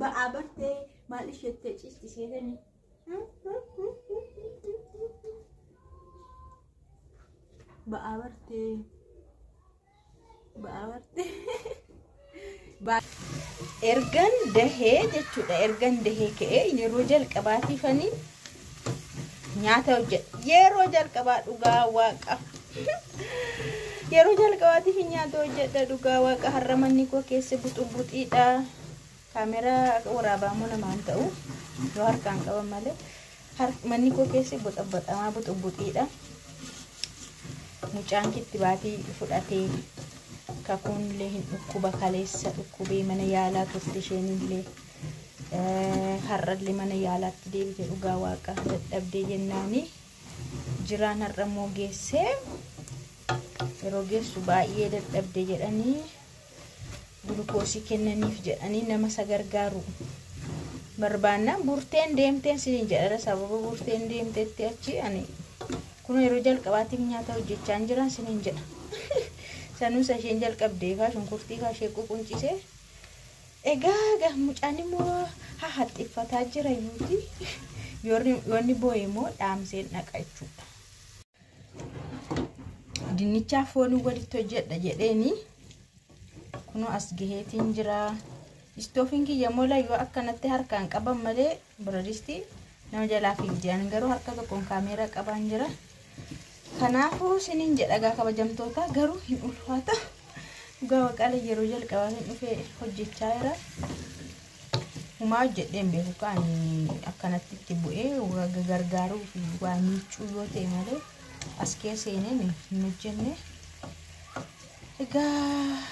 Ba'aa bartee maal isheettee ciisti seetanii. Ba'aa bartee. Ba'aa bartee. Ergan dahee jechuudha. Ergan dahee ka'ee yeroo jalqabaatiifanii nyaata hojjedha. Yeroo jalqabaa dhugaa waaqa. Yeroo jalqabaatiif nyaata hojjedha dhugaa waaqa. Har'a manni koo keessa buxubuxiidha. Kaameraa waraabaa namaan ta'u yoo harkaan qaban malee manni koo keessa boxaboxamaa buxubuxiidha. Mucaan kittibaatii fudhatee kakuunillee hin dhukkuba kaleessa dhukkubee mana yaalaa turte isheenillee har'allee mana yaalaatti deebite dhugaa waaqa dadhabdee jennaani jiraan har'a immoo geessee yeroo geessu baay'ee dadhabde jedhanii gulukoosii kennaniif jedhanii nama isa gargaaru barbaannaan burteen deemteen siniin jedhara sababa burteen deemteetti achi ani kun yeroo jalqabaatiif nyaata hojjechaa jiran siniin jedha. Sanuusa isheen jalqabdee faa shunkurtii faa ishee ququncisee egaa mucaan immoo haxxiffataa jira yuuti yoonni boo'e immoo dhaamseen dhaqa jechuudha. Dinnichaa foonii walitti hojjedha jedheeni kunoo as gaheetiin jira. Istoofiin kiyya mola yoo akkanatti harkaan qaban malee biradistii nama jalaa fiigdi. Ani garuu harka tokkoon kaameeraa qabaan jira. Kanaafuu siniin jedha gaa kabajamtoota garuu hin ulfaata. Dhugaa waaqaalee yeroo jalqabaa dhufee hojjechaa jira. Humaa hojjedheen beeku kan akkanatti itti bu'ee gargaaruu fi waa miicuu yoo ta'e malee as keessa seeneen hin hojjenne. Egaa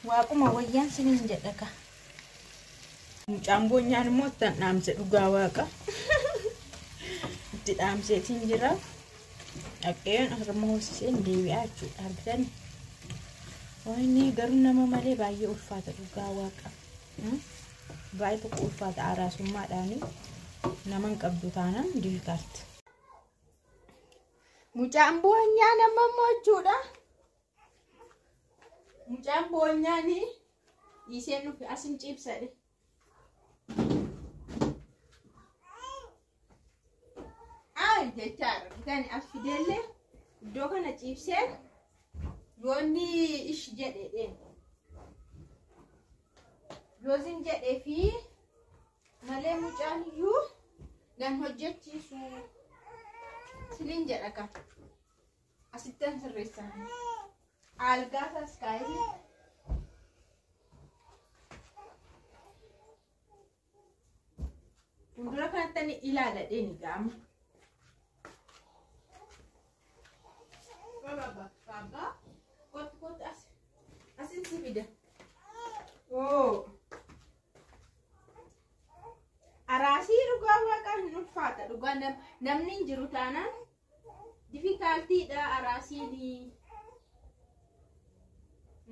waaquma wayyaan siniin jedha ka. Mucaan boonyaan immoo ittiin dhaamse dhugaa waaqa. Itti dhaamseetiin jira. Dhaqeen harma hoosiseen deebi'aa jechuudha argitan. Wayne garuu nama malee baay'ee ulfaata dhugaa waaqa. Baay'ee tokko ulfaata araasummaadhaan nama hin qabdu taanaan difficult. Mucaan boonyaan amma immoo jechuudha. Mucaan boonyaan dhiiseen dhufe asin ciibsadhe. Ay jechaadha. Bitani as fideellee iddoo kana ciibseen yoonni ish jedhee yoozin jedhee fi malee mucaan iyyuu nan hojjechiisu siniin jedha kan asitti an sirreessan algaa isaas kaa'ee fuuldura kanatti ani ilaaladhee ni gaama. Baba, kottu kottu as asin si fida. Oo. Araasii dhugaa waaqaa hin ulfaata dhugaa namni hin jiru taanaan difikaaltiidha araasiin.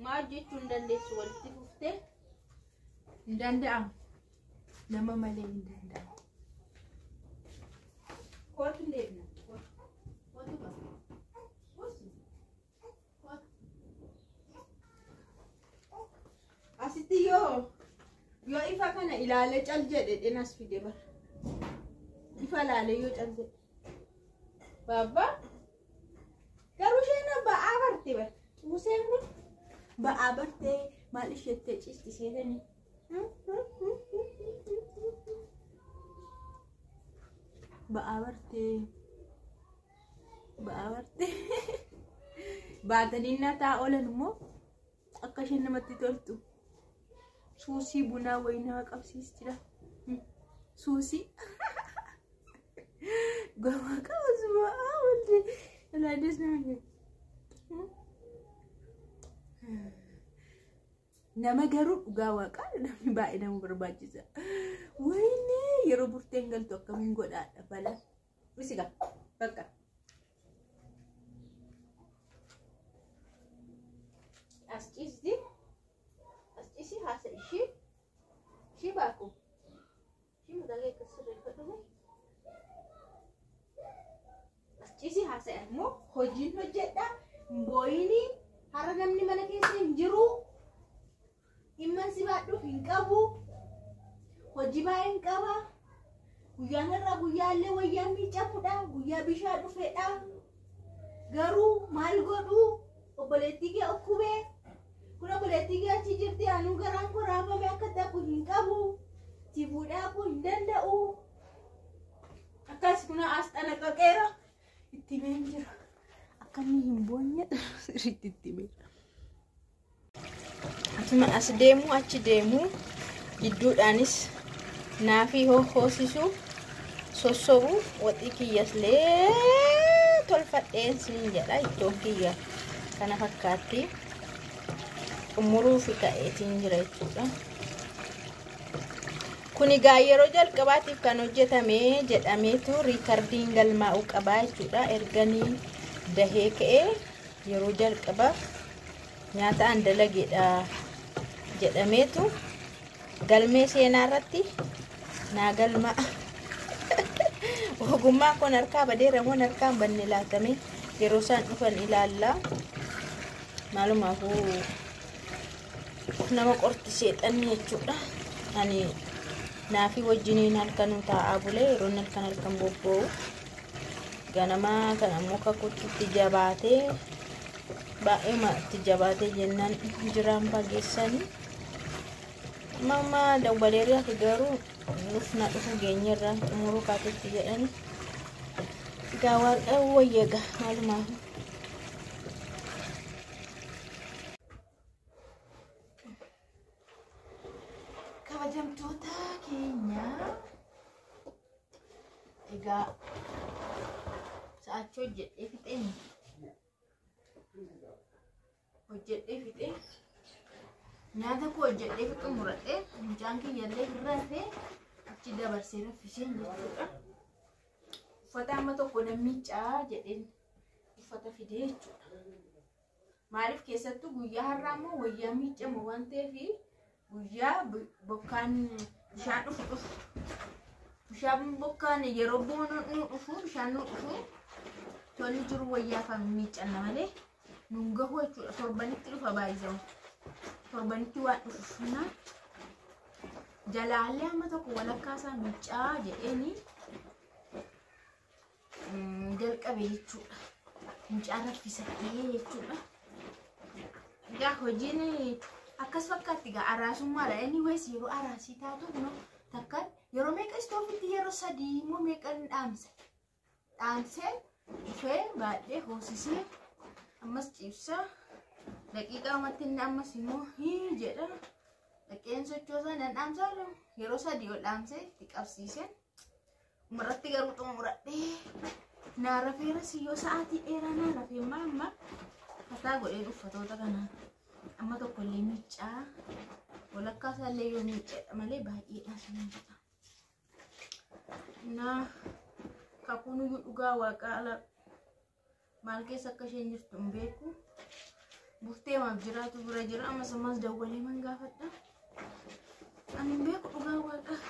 Maal jechuu hin dandeessu walitti fuftee hin danda'amu. Nama malee hin danda'amu. Kottu deemna. Kottu qaba. Asitti yoo ifa kana ilaalee cal jedhe dhinas fide bara. Ifa ilaalee yoo cal jedhe. Baaba garuu isheen ba'aa barte bara. Museen kun ba'aa bartee maal isheettee ciisti seetanii. Ba'aa bartee. Ba'aa bartee. Baatanii na taa'aa oolan immoo akka isheen namatti toltu. Suusii bunaa wayii nama qabsiistidha. Suusii. Gowwaa qabasuma wanti ilaalis nama jedhu. Nama garuu dhugaa waaqaa namni baay'ee nama barbaachisa. Wayne yeroo burteen galtu akkamiin godhaadha balaa. Isigaa bakka. As ciisti. As ciisi haasa ishii. Ishii baaku. Ishii mataa kee akkas sirreeffadhu. As ciisi haasa immoo hojiin hojjedha. Booyinii har'a namni mana keessa hin jiru. Dhimma si baadhuuf hin qabu. Hojii baay'een qaba. Guyyaan irraa guyyaallee wayyaan miicamudha. Guyyaa bishaan dhufedha. Garuu maal godhuu obboleettii kee okkubee kun obboleettii kee achi jirti anuu garaan koo raafame akka dhaqu hin qabu. Si fuudhee hafuu hin danda'u. Akkas kun as xanaqaqeera. Itti himeen jira. Akka inni hin boonye sirriitti itti himeera. Asuma as deemu achi deemu gidduudhaanis naafii hoosisu sossobu waxii kiyyas lee tolfadheen siin jedha ittoon kiyya kana fakkaatti xumuruufi ka'eetiin jira jechuudha. Kun egaa yeroo jalqabaatiif kan hojjetame jedhameetu riikardiin galmaa'uu qabaa jechuudha. Erganii dahee ka'ee yeroo jalqabaaf nyaata an dalageedha jedhameetu galmee seenaa irratti naa galmaa. Ogummaan kun harkaa badeera moo harkaa hin banne laatame yeroo isaan dhufan ilaalla. Maalumaafuu nama qorti seexanni jechuudha. Ani naafii wajjiniin halkanuu taa'aa bulee yeroo halkan halkan bobba'u ganamaa kan ammoo kakuutti itti jabaatee baay'ee itti jabaatee jennaan jiraan fageessanii. Amma dawwaleerii fi garuu dhufna dhufu geenyerra xumuruu kaatetti jedhani. Egaa waaqa wayyaga maalumaaf. Kabajamtoota keenya egaa sa'aachii hojjedhee fixeen hojjedhee fixee nyaata koo hojjedhee fixu muradhee mucaan kiyyallee hirrafee achi dabarsee raffiseen jechuudha. Uffata amma tokko nan miiccaa jedheen uffata fidee jechuudha. Maaliif keessattuu guyyaa har'aa immoo wayyaa miiccamu waan ta'eef guyyaa bokkaan bishaan dhufu dhufu. Bishaan bokkaan yeroo boonu nu dhufu bishaan nu dhufu tolli jiru wayyaa kan miiccanna malee nun gahu jechuudha. Torbanitti dhufa baay'isamu. Torbanitti waan dhufuuf na jalaallee amma tokko walakkaa isaa miiccaa jedheeni jalqabe jechuudha. Mucaa raffisadhee jechuudha. Egaa hojiin akkas fakkaatti egaa araasummaadha. Anyways yeroo araasii taatu kunoo takkaan yeroo meeqa istoofitti yeroo sadii immoo meeqan dhaamse. Dhaamsee dhufee baadhee hoosisee ammas ciibsaa daqiiqaa amatti inni ammas immoo hii jedha. Dhaqeen sochoosaa nan dhaamsaa yeroo sadii ol dhaamsee itti qabsiisee umarratti garuu xumuradhee naa rafeera siyyoo sa'aatii dheeraa naa rafee amma fataa godheen uffatoota kana amma tokkollee miiccaa walakkaa isaallee yoo miicceedha malee baay'eedha sin jedha. Naa kakuun iyyuu dhugaa waaqaa ala maal keessa akka isheen jirtu hin beeku. Burtee maaf jiraatu bira jira ammas ammas dawwalee man gaafadha. Ani hin beeku dhugaa waaqaa.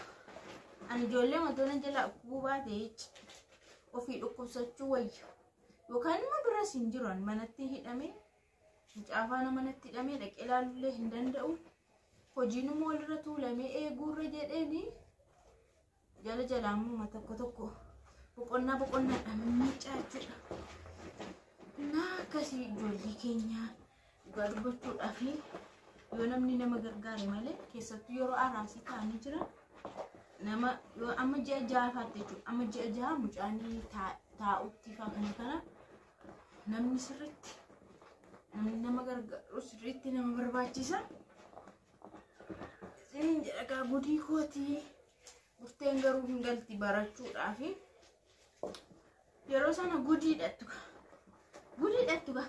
Ani ijoollee wantoota jalaa dhukkubuu baate ofii dhukkubsachuu wayya. Yookaan immoo biras hin jiru manatti hidhamee mucaa faana manatti hidhamee dhaqee ilaaluullee hin danda'u. Hojiin immoo walirra tuulamee eeguurra jedheeni jala jalaa immoo tokko tokko boqonnaa boqonnaadhaan miicaa jechuudha. Naa akkasii ijoollee keenya dhugaa dubbachuudhaaf yoo namni nama gargaare malee keessattuu yeroo araasii ta'anii jiran nama yoo amma ji'a ja'a fa'aatti jechuudha. Amma ji'a ja'a mucaan taa'utti fa'aa kana kana namni sirriitti namni nama gargaaru sirriitti nama barbaachisa. Isiniin jedha gaa gudii kootii burteen garuu hin galti barachuudhaafi yeroo sana gudiidhattu gudiidhattu gaa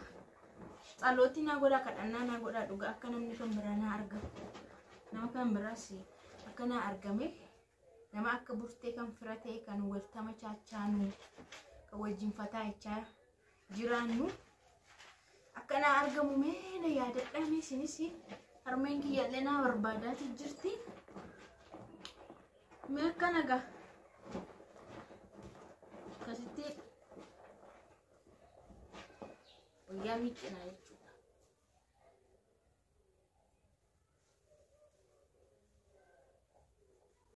tsalootii naa godhaa kadhannaa naa godhaa dhugaa akka namni kan biraa naa argamu nama kan biraas akka naa argame nama akka burtee kan fira ta'e kan waltama chaachaanu kan wajjin fataa jechaa jiraannu akka naa argamu mee na yaadadhaa mee isinis harmeen kiyyaallee naa barbaadaati jirti mee akka nagaa akkasitti wayyaa miiccinaa jechuudha.